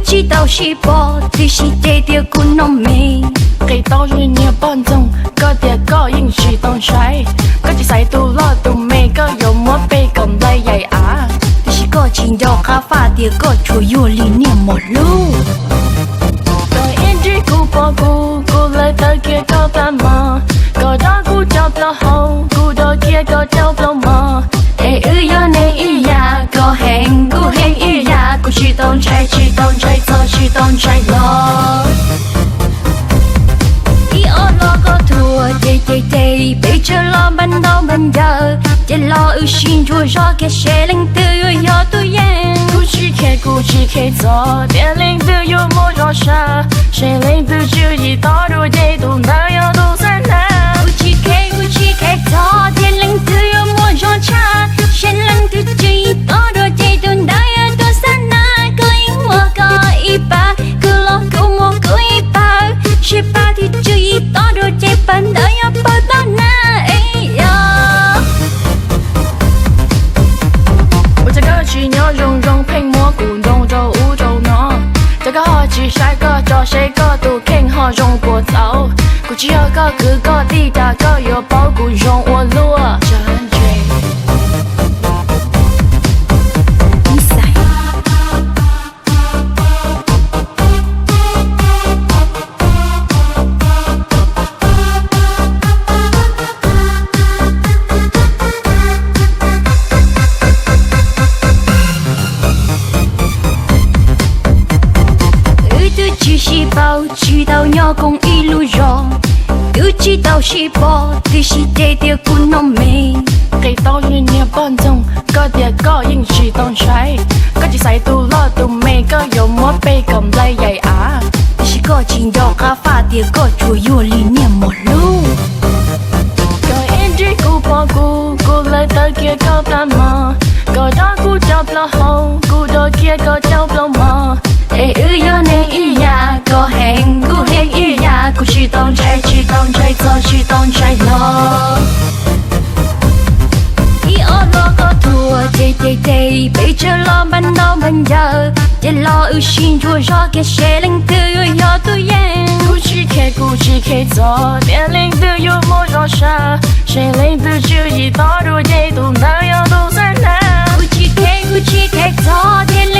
Tsis tau sib pom, twb sib ceg tias kuv no me. Qis tau zoo niag poj ntxoog, koj tias koj yeej tsis tau ntshai. Koj tsis xaiv tus loj tus me, koj yuav muab peb kom nplai yaim av. Tiam sis koj tsis nco qab faj tias koj tsuas yuag li niag mos hlub. Koj ib ntsib kuv pom kuv, kuv lawv tawv kiag koj plab mos. Koj dob kuv cov plaub hau, kuv dob kiag koj cov plaub mos. Es wb yog neeg ib yam, koj heev kuv heev ib yam, kuv tsis tau ntshai, tsis tau ntshai txog, tsis tau ntshai los. Ib ob lo koj thuam ces ces ces peb tsawg los npaj ntau npaj ncaws, ces los wb sib ntsuas zog kiag seb leej twg yuav yog tus yeej. Kuv tsis khe, kuv tsis khe txog tias leej twg yuav muaj zog tshaj, seb leej twg tswv yim tod dua ces tus ntawd yog tus xab nas. Kuv tsis khe, kuv tsis khe txog tias leej twg yuav muaj zog tshaj, seb leej twg tswv yim tod dua ces tus ntawd yog tus xab nas. Koj yeej muaj koj ib pab, kuv los kuv muaj kuv ib pab, seb pab twg tswv yim tod dua ces pab ntawd yog pawg toj na. Es yog ua cas koj tsis nyob zoo zoo pheej muab kuv ntoo rau ub rau no? Cas koj ho tsis saib koj tso seb koj tus kheej ho zoo puas txaus? Kuv tsis yog koj kwv koj tij, cas koj yuav paub kuv zoo ua luaj? Wb twb tsis sib paub, tsis tau nyob koom ib lub zos, twb tsis tau sib pom, twb sib ceg tias kuv no me. Qis tau zoo niag poj ntxoog, koj tias koj yeej tsis tau ntshai. Koj tsis xaiv tus loj tus me, koj yuav muab peb kom nplai yaim av. Tiam sis koj tsis nco qab faj tias koj tsuas yuag li niag mos hlub. Koj ib ntsib kuv pom kuv, kuv lawv tawv kiag koj plab mos. Koj dob kuv cov plaub hau, kuv dob kiag koj cov plaub mos. Es wb yog neeg ib yam, koj heev kuv heev ib yam, kuv tsis tau ntshai, tsis tau ntshai txog, tsis tau ntshai los. Ib ob lo koj thuam ces ces ces peb tsawg los npaj ntau npaj ncaws, ces los wb sib ntsuas zog kiag seb leej twg yuav yog tus yeej. Kuv tsis khe, kuv tsis khe txog tias leej twg yuav muaj zog tshaj, seb leej twg tswv yim tod dua ces tus ntawd yog tus xab nas. Kuv tsis khe, kuv tsis khe txog tias